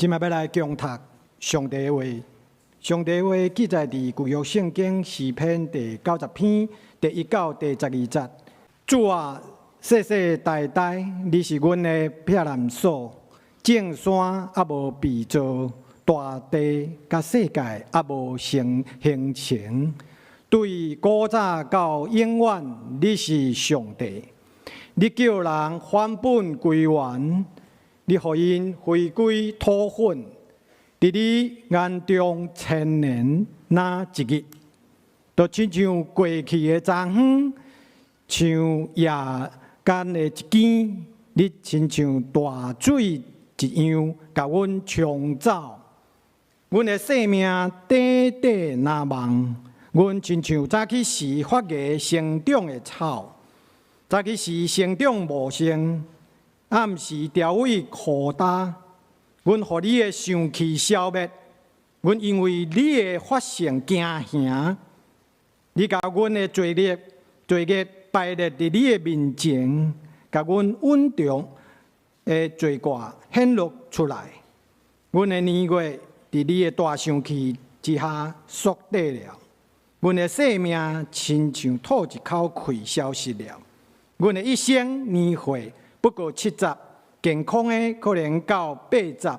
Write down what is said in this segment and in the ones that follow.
這擺欲來恭讀上帝的話，上帝的話記載佇舊約聖經詩篇第90篇第1到第12節。主啊，世世代代，你是阮的避難所，眾山猶無被造，大地佮世界猶無成形成。對古早到永遠，你是上帝。你叫人返本歸原，你予𪜶回歸土粉。佇你眼中，千年若一日，就親像過去的昨昏，像夜間的一更，你親像大水一樣，共阮沖走。阮的生命短短若夢，阮親像早起時發芽生長的草，早起時生長茂盛，暗時凋萎枯焦。阮予你的生氣消滅，阮因為你的法性驚嚇。你共阮的罪孽排列佇你的面前，共阮隱藏的罪過顯露出來。阮的年月佇你的大生氣之下縮短了，阮的生命親像吐一口氣消失了。阮的一生年歲不過70，健康的可能到80，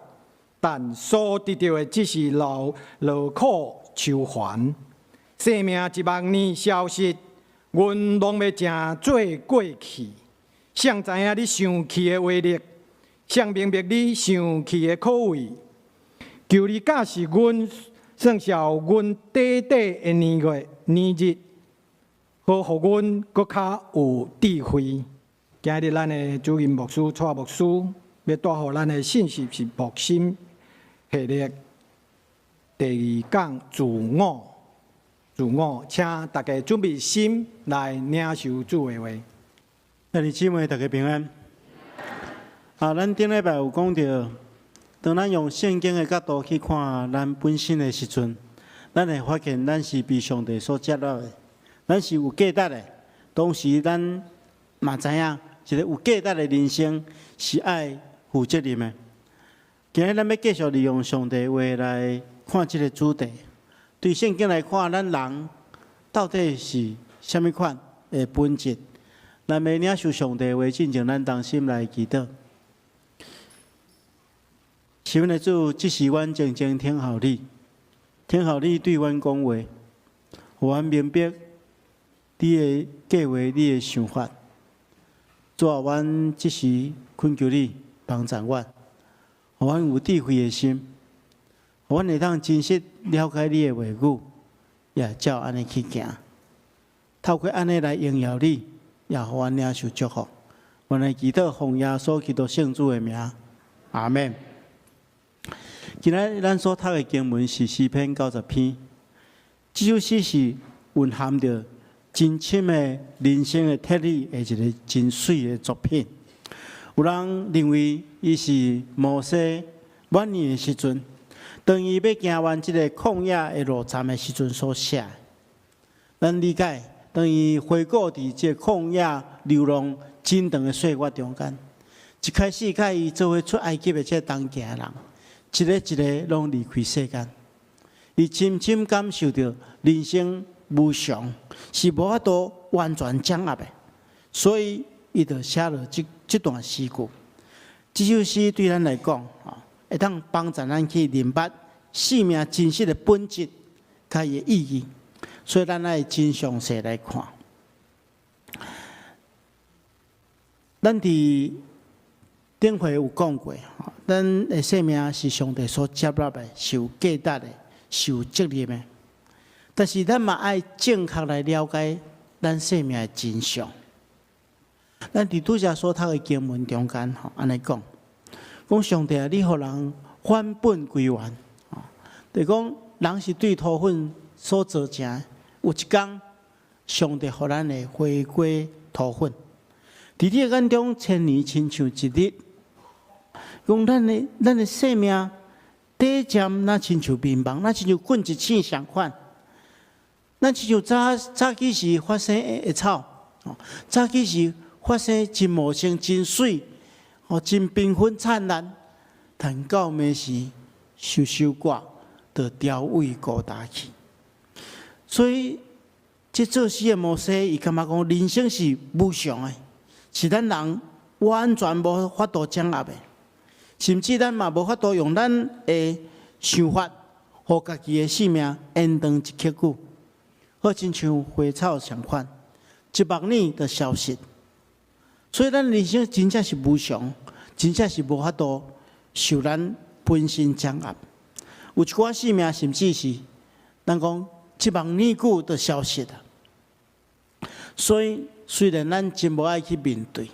但所得著的只是勞苦愁煩。生命一目爾消失，阮攏欲成做過去。誰知影你生氣的威力？誰明白你生氣的可畏？求你教示阮，算數阮短短的年月年日，好予阮閣較有智慧。今日咱的主任牧師蔡牧師欲帶予咱的信息是牧心系列第二講自我，自我，請大家準備心來領受主的話。兄弟姊妹，大家平安。啊，咱頂禮拜有講著，當咱用聖經的角度去看咱本身的時陣，咱會發現咱是被上帝所接納的，咱是有價值的。同時，咱嘛知影，一个有價值的人生是愛負責任的。今日咱欲繼續利用上帝話來看這个主題。對聖經來看，咱人到底是啥物款的本質？咱欲領受上帝話進前，咱同心來祈禱。是阮的主，這時阮靜靜聽候你，聽候你對阮講話，予阮明白你的計劃、你的想法。主啊，阮這時懇求你幫助阮，予阮有智慧的心，予阮會當真實了解你的話語，也照按呢去行。透過按呢來榮耀你，也予阮領受祝福。阮來祈禱，奉耶穌基督聖子的名，阿們。今日咱所讀的經文是詩篇九十篇，這首詩是蘊含著真深的人生的哲理的一个真媠的作品。有人認為伊是摩西晚年的時陣，當伊欲行完這个曠野的路程的時陣所寫。咱理解，當伊回顧佇這个曠野流浪真長的歲月中間，一開始佮伊做伙出埃及的這个同行的人，一个一个攏離開世間，伊深深感受著人生無常，是無法度完全掌握的，所以伊就寫落這段詩句。這首詩對咱來講，會當幫助咱去認捌生命真實的本質，佮伊的意義。所以咱愛真詳細來看。咱佇頂回有講過，咱的生命是上帝所接納的，是有價值的，是有責任的。但是咱嘛愛正確來了解咱生命的真相。咱佇拄才所讀的經文中間，吼，按呢講，講上帝啊，你予人返本歸原，就是講人是對土粉所造成的。有一工，上帝予咱會回歸土粉。佇你的眼中，千年親像一日。講咱的生命短暫，若親像眠夢，若親像睏一醒仝款。咱親像早早起時發生的草，早起時發生真茂盛、真媠，哦，真繽紛燦爛。但到暝時首首歌就調位孤單去。所以，這作詩的摩西，伊感覺講人生是無常的，是咱人完全無法度掌握的，甚至咱嘛無法度用咱的想法，予家己的性命延長一刻久，好親像花草仝款，一目爾就消失。所以，咱人生真正是無常，真正是無法度受咱本身掌握。有一寡性命，甚至是咱講一目爾久就消失了。所以，雖然咱真無愛去面對，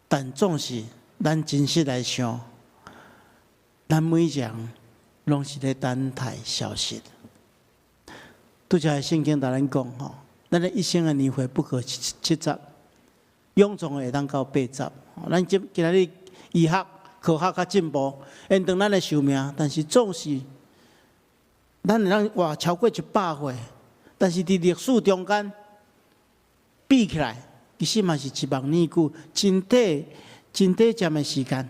但總是咱真實來想，咱每一個人攏是咧等待消失。拄才聖經共咱講吼，咱的一生的年歲不過70，勇壯的會當到80。咱今今仔日醫學科學較進步，延長咱的壽命，但是總是咱會當活超過100歲，但是佇歷史中間比起來，其實嘛是一目爾久，真短、真短暫的時間。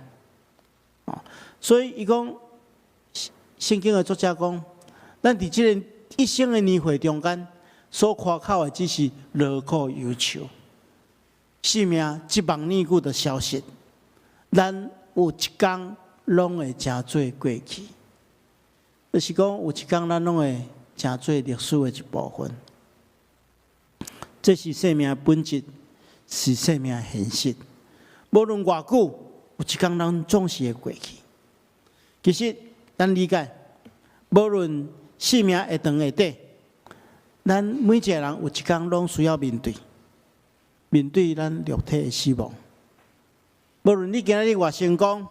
所以伊講，聖經的作者講，咱佇這個一生的年歲中間，所誇口的只是勞苦憂愁，性命一目爾久就消失，咱有一工攏會成做過去，就是講有一工咱攏會成做歷史的一部分。這是生命的本質，是生命的現實。無論偌久，有一工咱總是會過去。其實，咱理解，無論生命會長會短，咱每一個人有一工攏需要面對，面對咱肉體的死亡。無論你今仔日偌成功，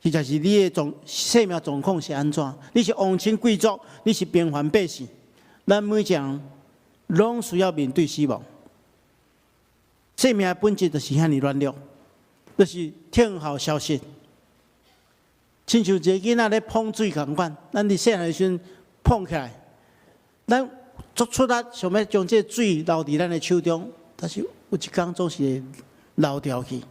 或者是你的生命狀況是按怎，你是王親貴族，你是平凡百姓，咱每一個人攏需要面對死亡。生命的本質就是遐爾軟弱，就是聽候消失。親像一個囡仔咧碰水仝款，咱佇細漢的時陣碰起來，咱足出力想欲將這個水留佇咱的手中，但是有一工總是會流掉去。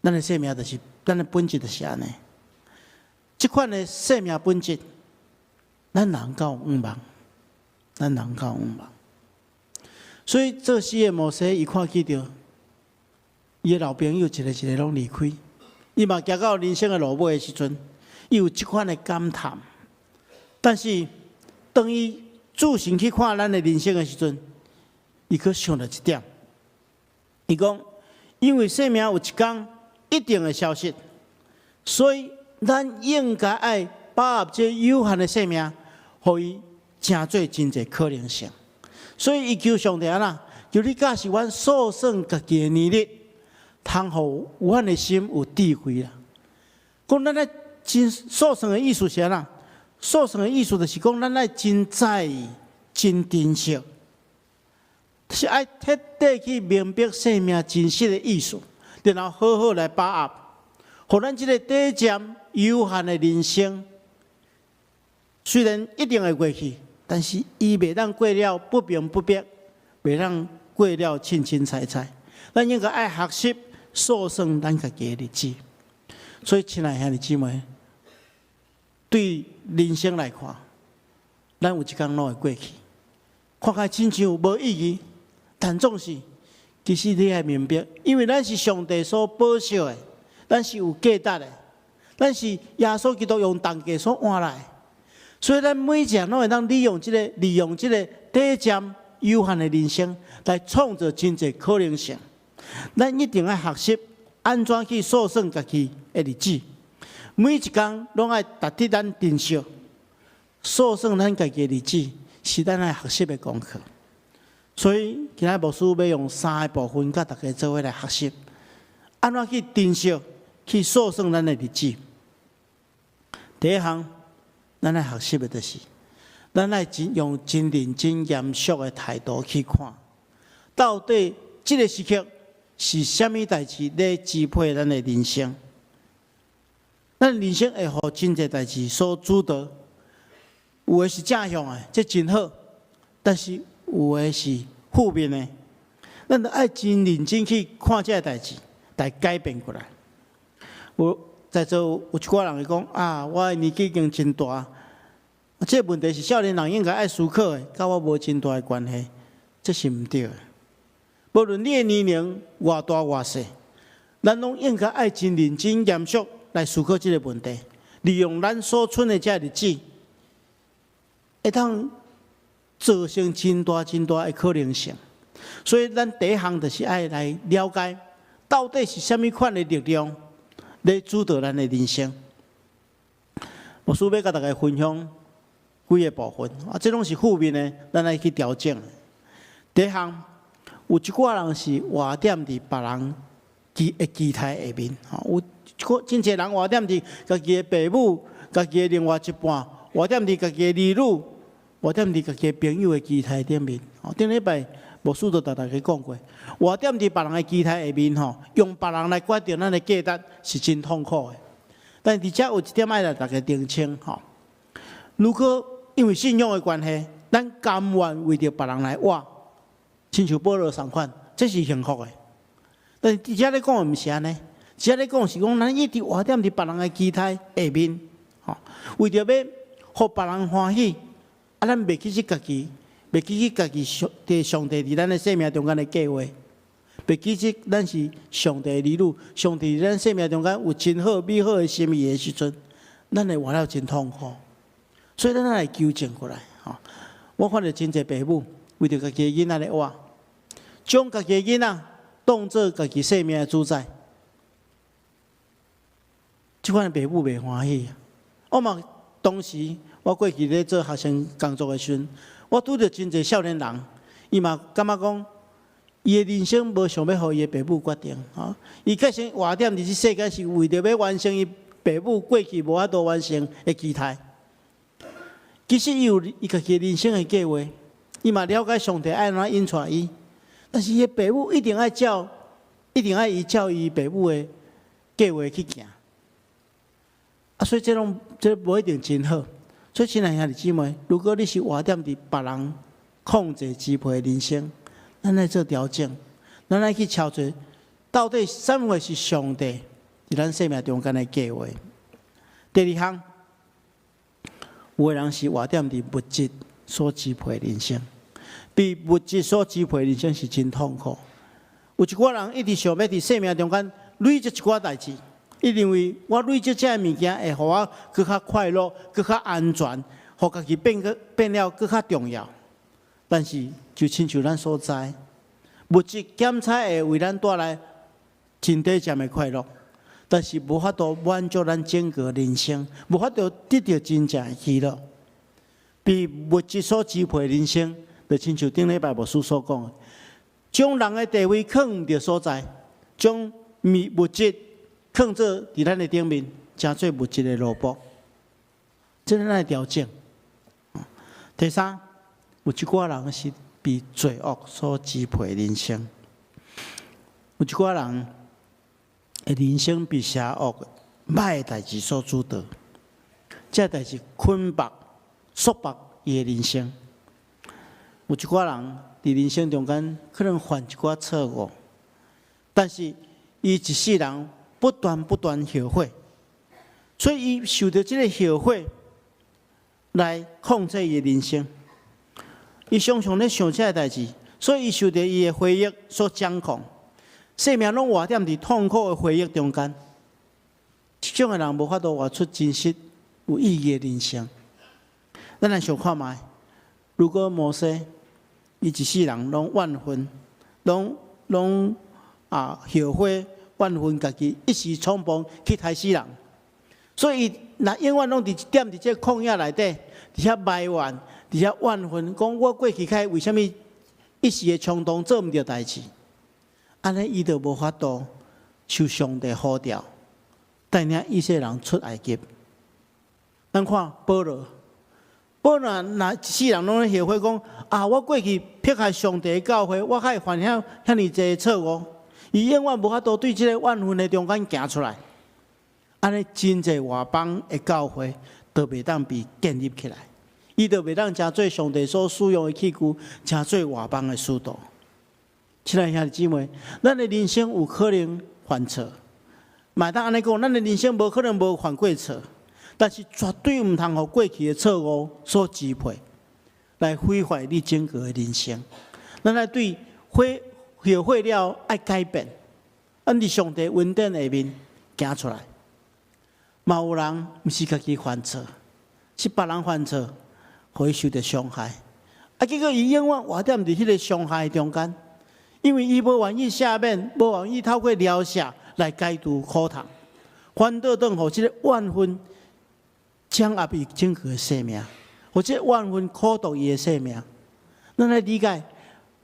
咱的生命就是，咱的本質就是按呢。這款的生命本質，咱人敢有向望，咱人敢有向望。所以作詩的摩西，伊看見著伊的老朋友一个一个攏離開，伊嘛行到人生的落尾的時陣，伊有這款的感嘆。但是當伊仔細去看咱的人生的時陣，伊閣想著一點，伊講：因為生命有一工一定會消失，所以咱應該愛把握這有限的生命，予伊成做真濟可能性。所以伊求上帝按怎，求你教示阮數算家己的年日，通予阮的心有智慧啦。講咱愛真數算的意思是按怎？數算的意思就是講，咱愛真在意、真珍惜，是愛徹底去明白生命真實的意思，然後好好來把握，予咱這個短暫有限的人生，雖然一定會過去，但是伊袂當過了不明不白，袂當過了凊凊彩彩。咱應該愛學習數算咱家己的日子。所以，親愛兄弟姊妹，對人生來看，咱有一工攏會過去，看起來親像無意義，但總是其實你愛明白，因為咱是上帝所保守的，咱是有價值的，咱是耶穌基督用重價所換來的，所以咱每一個人攏會當利用這個短暫有限的人生，來創造真濟可能性。咱一定愛學習按怎去數算家己的日子，每一工攏愛值得咱珍惜。數算咱家己的日子，是咱愛學習的功課。所以，今仔牧師欲用三个部分，佮大家做伙來學習，按怎去珍惜、去數算咱的日子。第一項，咱愛學習的就是，咱愛真用真認真、嚴肅的態度去看，到底這个時刻是啥物代誌咧支配咱的人生？咱人生會予真濟代誌所主導，有的是正向的，這真好；但是有的是負面的，咱著愛真認真去看這个代誌，來改變過來。有在座有一寡人會講啊，我的年紀已經真大，這個問題是少年人應該愛思考的，佮我無真大的關係，這是毋對的。無論你的年齡偌大偌細，咱攏應該愛真認真嚴肅來思考這個問題，利用咱所存的這日子，會當造成真大真大的可能性。所以，咱第一項就是愛來了解，到底是啥物款的力量咧主導咱的人生。牧師欲共大家分享幾个部分，啊，這攏是負面的，咱愛去調整。第一項，有一寡人是活踮佇別人期的期待下面，吼，有一寡真濟人活踮佇家己的爸母、家己的另外一半，活踮佇家己的兒女，活踮佇家己的朋友的期待頂面。吼，頂禮拜牧師都共大家講過，活踮佇別人的期待下面，吼，用別人來決定咱的價值是真痛苦的。但佇遮有一點愛來大家澄清，吼，如果因為信仰的關係，咱甘願為著別人來活，親像保羅仝款，這是幸福的。但是佇遮咧講的毋是按呢，佇遮咧講是講咱一直活踮佇別人的期待下面，吼，為著欲予別人歡喜，啊，咱袂記得家己，袂記得家己上佇上帝佇咱的生命中間的計劃，袂記得咱是上帝的兒女，上帝佇咱生命中間有真好美好的心意的時陣，咱會活了真痛苦。所以咱來糾正過來，吼。我看著真濟爸母為著家己的囡仔咧活，將家己的囡仔當做家己生命的主宰，這款的爸母袂歡喜。我嘛當時我過去咧做學生工作的時陣，我拄著真濟少年人，伊嘛感覺講，伊的人生無想欲予伊的爸母決定，吼，伊決心活踮佇這世間是為著欲完成伊爸母過去無法度完成的期待。其實伊有伊家己的人生的計劃，伊嘛了解上帝愛按怎引帶伊，但是伊的爸母一定愛照，一定愛伊照伊爸母的計劃去行。啊，所以這攏這無一定真好。所以，親愛兄弟姊妹，如果你是活踮佇別人控制支配的人生，咱愛做調整，咱愛去查揣，到底啥物是上帝佇咱生命中間的計劃。第二項，有的人是活踮佇物質所支配的人生，被物質所支配的人生是真痛苦。有一寡人一直想欲佇生命中間累積一寡代誌，伊認為我累積這个物件會予我閣較快樂、閣較安全，予家己變閣變了閣較重要。但是就親像咱所知，物質檢採會為咱帶來真短暫的快樂，但是無法度滿足咱整個人生，無法度得著真正的喜樂。被物質所支配的人生，就親像頂禮拜牧師所講的，將人的地位囥毋著所在，將物質囥做佇咱的頂面，成做物質的奴僕。這咱愛調整。第三，有一寡人是被罪惡所支配的人生，有一寡人的人生被邪惡、歹的代誌所主導，這代誌捆綁、束縛伊的人生。有一寡人佇人生中間可能犯一寡錯誤，但是伊一世人不斷不斷後悔，所以伊受著這个後悔來控制伊的人生。伊常常咧想這个代誌，所以伊受著伊的回憶所掌控，生命攏活踮佇痛苦的回憶中間。這種的人無法度活出真實有意義的人生。咱來想看覓，如果摩西伊一世人攏怨恨，攏攏啊後悔怨恨家己一時衝動去刣死人，所以伊若永遠攏佇踮佇這個曠野內底，佇遐埋怨，佇遐怨恨，講我過去開為啥物一時的衝動做毋著代誌，按呢伊就無法度受上帝呼召，帶領以色列人出埃及。咱看保羅，保羅若一世人攏咧後悔講啊，我過去迫害上帝的教會，我會犯遐遐爾濟錯誤，伊永遠無法度對這个怨恨的中間行出來。按呢真濟外邦的教會都袂當被建立起來，伊就袂當成做上帝所使用的器具，成做外邦的使徒。親愛兄弟姊妹，咱的人生有可能犯錯，嘛會當按呢講，咱的人生無可能無犯過錯，但是絕對毋通予過去的錯誤所支配，來毀壞你整個的人生。咱愛對悔後悔了，愛改變，按佇上帝恩典下面行出來。嘛有人毋是家己犯錯，是別人犯錯，予伊受著傷害。啊，結果伊永遠活踮佇彼個傷害中間，因為伊無願意赦免，無願意透過饒赦來解除苦痛，反倒轉予這个怨恨掌握伊整個的生命，予這个怨恨苦毒伊的生命。咱來理解，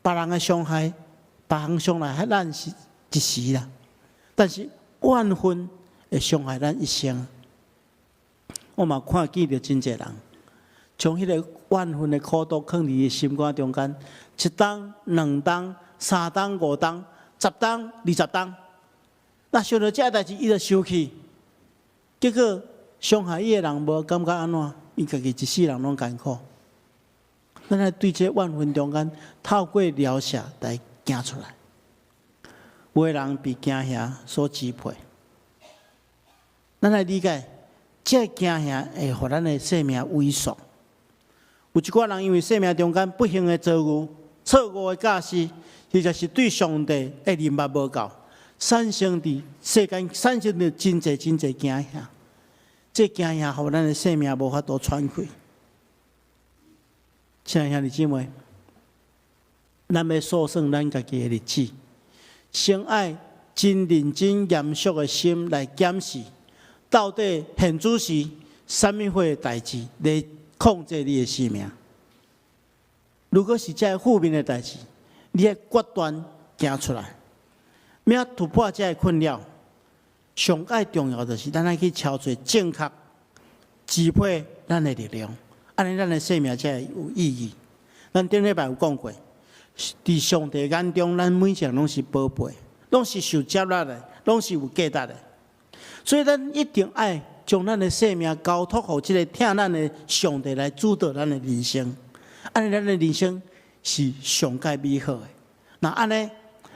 別人的傷害，別人傷害咱是一時啦，但是怨恨會傷害咱一生。我嘛看見著真濟人，將彼個怨恨的苦毒囥佇伊心肝中間，一冬、兩冬、三冬、五冬、十冬、20冬，若想著這个代誌，伊就生氣，結果傷害伊的人無感覺按怎，伊家己一世人攏艱苦。咱愛對這怨恨中間，透過饒赦來行出來。有的人被驚嚇所支配，咱來理解，這個驚嚇會予咱的生命萎縮。有一寡人因為生命中間不幸的遭遇、錯誤的教示，或者是對上帝的認捌無夠，產生佇世間產生著真濟真濟驚嚇。這驚嚇予咱的生命無法度喘氣。親愛兄弟姊妹，咱欲數算咱家己的日子，先愛真認真嚴肅的心來檢視，到底現此時啥物貨的代誌來控制你的生命？如果是這個負面的代誌，你愛決斷行出來，欲突破這个困擾。上蓋重要就是咱愛去撨揣正確支配咱的力量，按呢咱的生命才會有意義。咱頂禮拜有講過，佇上帝眼中，咱每一個人攏是寶貝，攏是受接納的，攏是有價值的。所以咱一定愛將咱的生命交託予這个疼咱的上帝來主導咱的人生。按呢咱的人生是上蓋美好的。若按呢，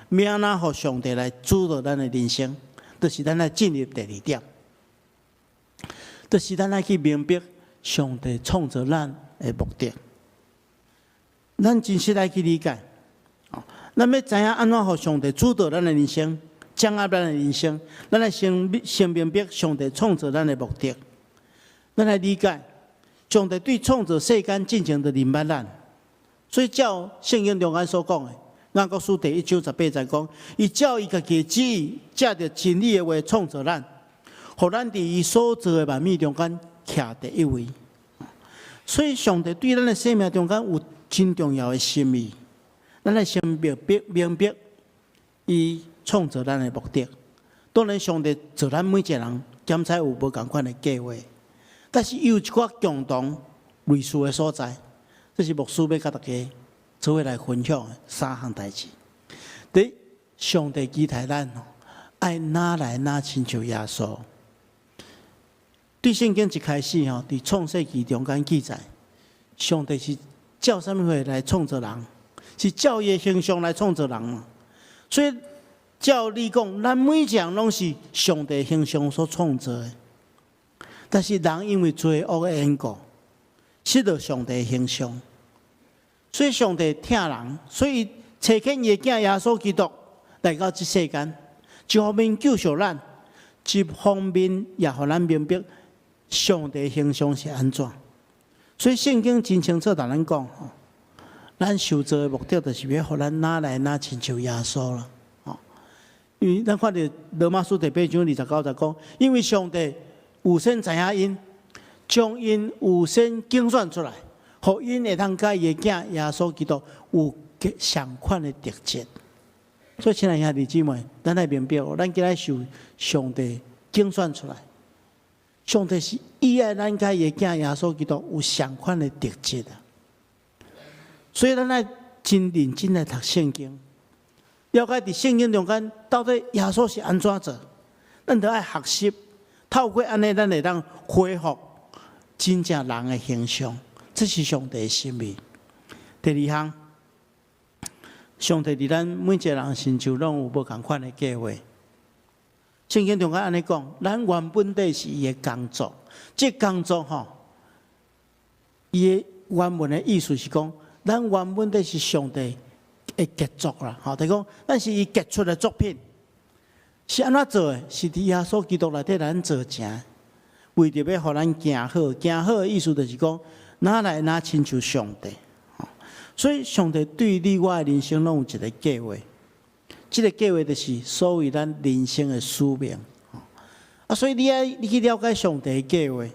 欲按怎予上帝來主導咱的人生，就是咱愛進入第二點，就是咱愛去明白上帝創造咱的目的。咱真實來去理解，咱欲知影按怎予上帝主導咱的人生，掌握咱的人生，咱愛先明白上帝創造咱的目的。咱來理解上帝對創造世間進前就認捌咱，所以照聖經中間所講的，雅各書第一章十八節講，伊照伊家己的旨意，藉著真理的話創造咱，予咱佇伊所造的萬物中間徛第一位。所以上帝對咱的生命中間有真重要的心意，咱愛先明白明白伊創造咱的目的。當然，上帝造咱每一個人，檢採有無仝款的計畫，但是伊有一寡共同類似的所在，這是牧師欲共大家做伙來分享的三項代誌。第一，上帝期待咱愛若來若親像耶穌。對聖經一開始吼，佇創世記中間記載，上帝是照啥物貨來創造人？是照伊的形象來創造人嘛？所以照理講，咱每一個人攏是上帝形象所創造的。但是人因為罪惡的緣故，失去上帝的形象。所以上帝疼人，所以差遣伊的囝耶穌基督來到這世間，一方面救贖咱，一方面也予咱明白上帝形象是按怎。所以聖經真清楚，共咱講，咱受造的目的就是欲予咱若來若親像耶穌啦。因為咱看著羅馬書第八章29節講，因為上帝預先知影𪜶，將𪜶預先揀選出來，予𪜶會當佮伊的囝耶穌基督有相款的特質。所以，親愛兄弟姊妹，咱愛明白哦，咱今仔受上帝揀選出來，上帝是意愛咱佮伊的囝耶穌基督有相款的特質啊。所以，咱愛真認真來讀聖經，了解佇聖經中間到底耶穌是按怎做，咱著愛學習，透過按呢，咱會當恢復真正人的形象，這是上帝的心意。第二項，上帝佇咱每一個人身上攏有無仝款的計畫。聖經中間按呢講，咱原本底是伊的工作，這工作吼，伊的原文的意思是講，咱原本底是上帝的傑作啦，吼，就是講咱是伊傑出的作品，是按怎做的？是佇耶穌基督內底咱做成，為著欲予咱行好，行好的意思就是講，若來若親像上帝。所以上帝對你我的人生攏有一个計劃，這個計劃就是所謂咱人生的使命。啊，所以你愛你去了解上帝的計劃。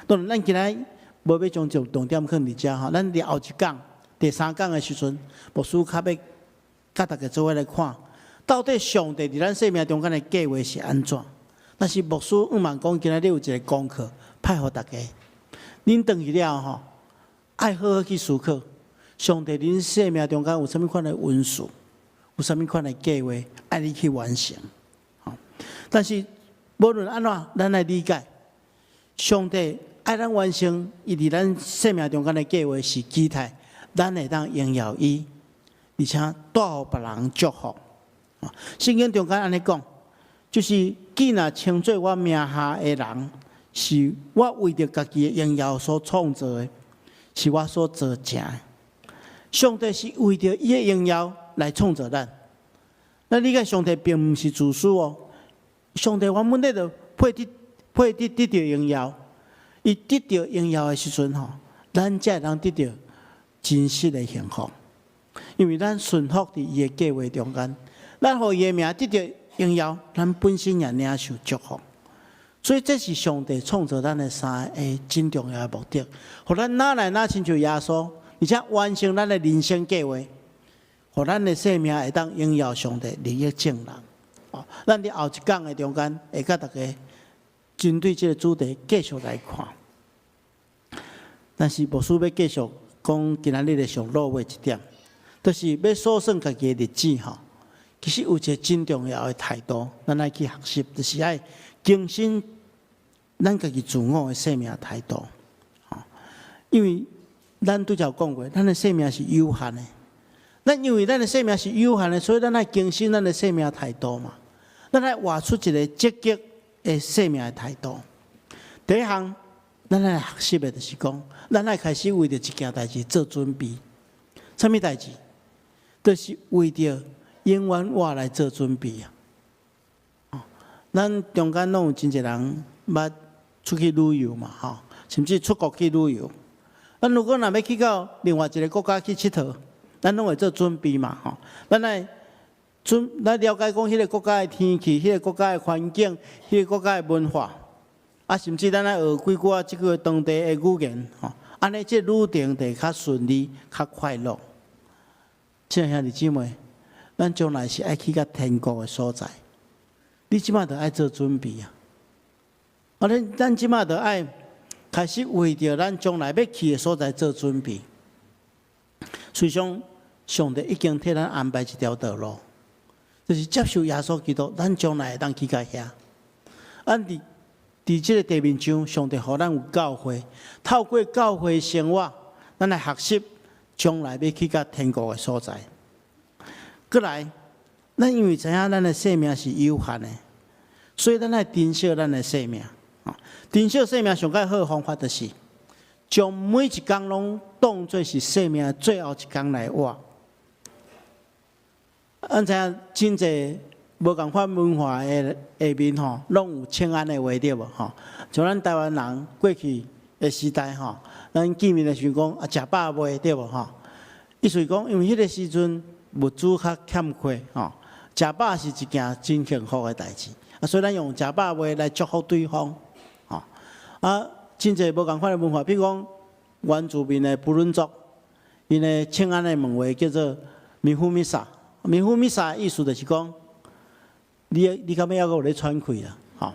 當然，咱今仔無欲將重重點放佇遮吼，咱佇後一講第三講的時陣，牧師較欲佮大家做伙來看，到底上帝佇咱生命中間的計劃是按怎？但是牧師向望講，今仔日有一个功課派予大家，恁轉去了吼，愛好好去思考，上帝恁生命中間有啥物款的恩賜，有啥物款的計劃，愛你去完成。但是無論按怎，咱來理解，上帝愛咱完成伊佇咱生命中間的計劃，是期待咱會當榮耀伊，而且帶予別人祝福。聖經中間按呢講，就是既若稱做我名下的人，是我為著家己的榮耀所創造的，是我所造成的。上帝是為著伊的榮耀來創造咱。那理解上帝並毋是自私哦，上帝原本咧就配得配得得著榮耀，伊得著榮耀的時陣吼，咱才會當得著真實的幸福，因為咱順服佇伊的計劃中間，咱予伊的名得著榮耀，咱本身也領受祝福。所以這是上帝創造咱的三个真重要的目的，予咱若來若親像耶穌，而且完成咱的人生計劃，予咱的生命會當榮耀上帝，利益眾人。哦，咱佇後一講的中間，會佮大家針對這个主題繼續來看。但是牧師欲繼續講今仔日的上落尾一點，就是欲數算家己的日子吼。其實有一个真重要的態度，咱愛去學習，就是愛更新咱家己自我的生命態度。因為咱拄才有講過，咱的生命是有限的。咱因為咱的生命是有限的，所以咱愛更新咱的生命態度嘛。咱愛活出一個積極的生命的態度。第一項，咱愛學習的就是講，咱愛開始為著一件代誌做準備。啥物代誌？就是為著永遠活來做準備啊！咱中間攏有真濟人捌出去旅遊嘛，吼，甚至出國去旅遊。咱如果若欲去到另外一个國家去𨑨迌，咱攏會做準備嘛，吼。咱愛準，咱了解講彼个國家的天氣、彼个國家的環境、彼个國家的文化，啊，甚至咱愛學幾句仔這个當地的語言，吼，按呢這旅程就會較順利、較快樂。親愛兄弟姊妹，咱將來是愛去到天國的所在，你這擺就愛做準備啊！啊，咱這擺就愛開始為著咱將來欲去的所在做準備。事實上，上帝已經替咱安排一條道路，就是接受耶穌基督，咱將來會當去到遐。咱佇這个地面上，上帝予咱有教會，透過教會生活，咱來學習將來欲去到天國的所在。閣來，咱因為知影咱的生命是有限的，所以咱愛珍惜咱的生命。珍惜生命上較好的方法，就是將每一工攏當做是生命最後一工來活。咱知影真濟無仝款文化的下面吼，攏有請安的話對無吼？像咱台灣人過去的時代吼，咱見面的時陣講啊，食飽未對無吼？意思是講，因為彼个時陣物資較欠缺吼，食飽是一件真幸福的代誌，啊，所以咱用食飽未來祝福對方，吼。啊，真濟無仝款的文化，比如講原住民的布倫族，𪜶的請安的問話叫做 Mihu Misa。Mihu Misa 的意思就是講，你敢欲猶閣有咧喘氣啦？吼，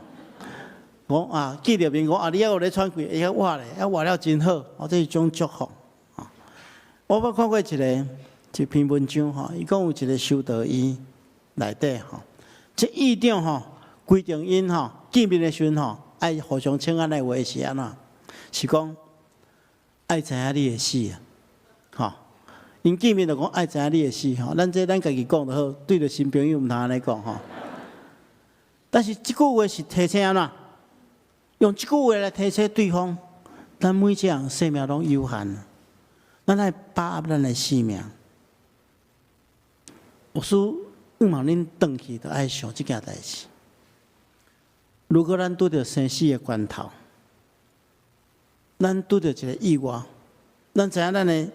講啊，見著面講啊，你猶閣有咧喘氣，會曉活咧，啊活了真好，哦，這是一種祝福。我捌看過一篇文章吼，伊講有一個修道院內底吼，這院長吼規定𪜶吼見面的時陣吼，愛互相請安的話是按怎？是講愛知影你會死啊，吼！𪜶見面就講愛知影你會死吼，咱這咱家己講就好，對著新朋友毋通按呢講吼。但是這句話是提醒按怎？用這句話來提醒對方，咱每一個人生命攏有限，咱愛把握咱的生命。牧師向望恁轉去，就愛想這件代誌。如果咱拄著生死的關頭，咱拄著一個意外，咱知影咱的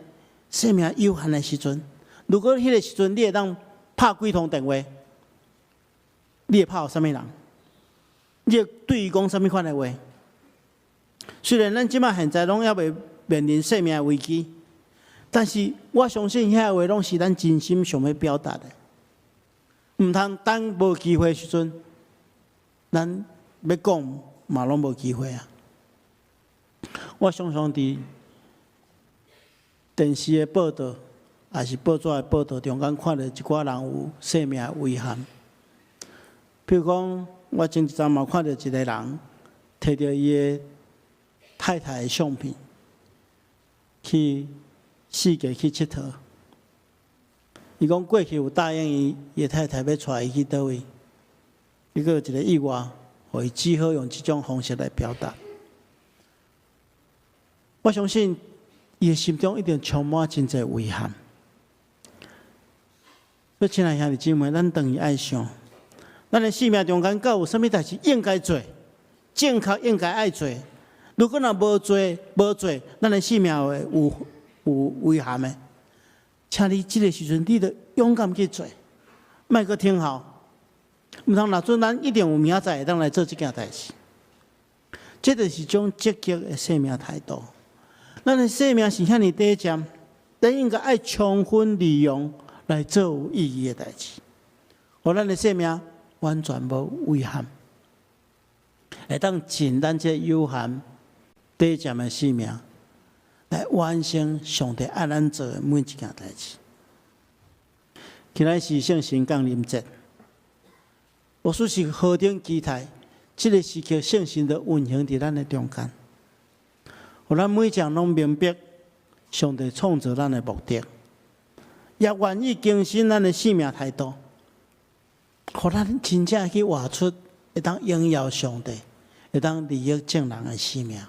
生命有限的時陣，如果彼個時陣你會當拍幾通電話，你會拍予啥物人？你會對伊講啥物款的話？雖然咱這馬現在攏猶未面臨生命危機，但是我相信遐話攏是咱真心想欲表達的。毋通等無機會時陣，咱欲講嘛攏無機會啊！我常常佇電視的報道，抑是報紙的報道中間，看著一寡人有生命的遺憾。譬如講，我前一陣嘛看著一個人，提著伊的太太的相片，去四界去𨑨迌。伊講過去有答應伊，伊的太太欲帶伊去佗位，結果一個意外，予伊只好用這種方式來表達。我相信伊的心中一定充滿真濟遺憾。所以，親愛兄弟姊妹，咱轉去愛想，咱的生命中間敢有啥物代誌應該做，正確應該愛做。如果若無做，無做，咱的生命會有遺憾的。請你這个時陣，你著勇敢去做，莫閣等候。毋通若準咱一定有明仔載會當來做這件代誌。這就是種積極的生命態度。咱的生命是遐爾短暫，咱應該愛充分利用來做有意義的代誌，予咱的生命完全無遺憾，會當盡咱這有限短暫的生命，來完成上帝愛咱做的每一件代誌。今仔是聖神降臨節，牧師是何等期待，這个時刻聖神就運行佇咱的中間，予咱每一人攏明白上帝創造咱的目的，也願意更新咱的生命態度，予咱真正去活出會當榮耀上帝、會當利益眾人的生命。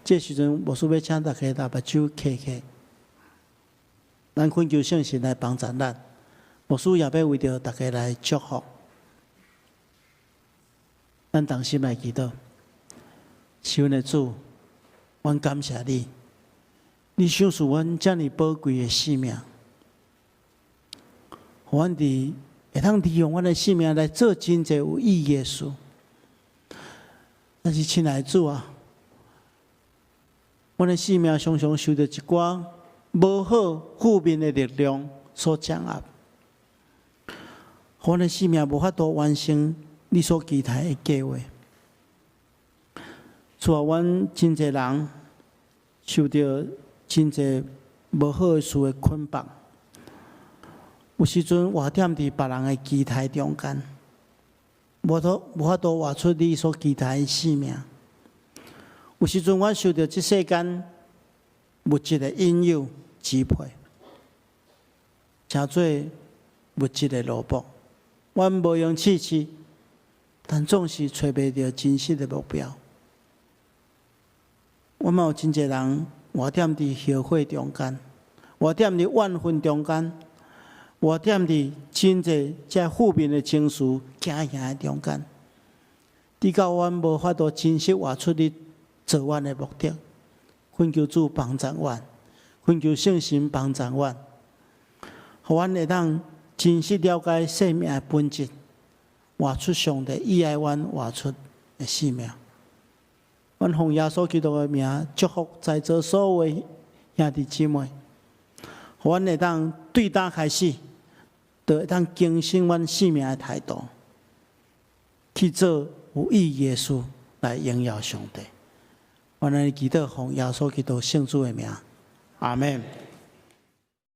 這時陣，牧師欲請大家目睭瞌起，咱懇求聖神來幫助咱。牧師也欲為著大家來祝福，咱同心來祈禱。是阮的主，阮感謝你，你賞賜阮遮爾寶貴的生命，予阮佇會當利用阮的生命來做真濟有意義的事。但是，親愛的主啊，阮的生命常常受著一寡無好負面的力量所掌握，予阮的生命無法度完成你所期待的計劃。主啊，阮真濟人受著真濟無好的事的捆綁，有時陣活踮佇別人的期待中間，無法度活出你所期待的生命。有時陣，阮受著這世間物質的引誘支配，成做物質的奴僕。阮無閒試試，但總是揣袂著真實的目標。阮嘛有真濟人活踮佇後悔中間，活踮佇怨恨中間，活踮佇真濟這負面的情緒驚嚇的中間，直到阮無法度真實活出你造阮的目的，懇求主幫助阮，懇求聖神幫助阮，予阮會當真實了解生命的本質，活出上帝意愛阮活出的生命。阮奉耶穌基督的名祝福在座所有兄弟姊妹，予阮會當對今開始，就會當更新阮生命的態度，去做有意義的事來榮耀上帝。阮來祈禱奉耶穌基督聖子的名，阿門。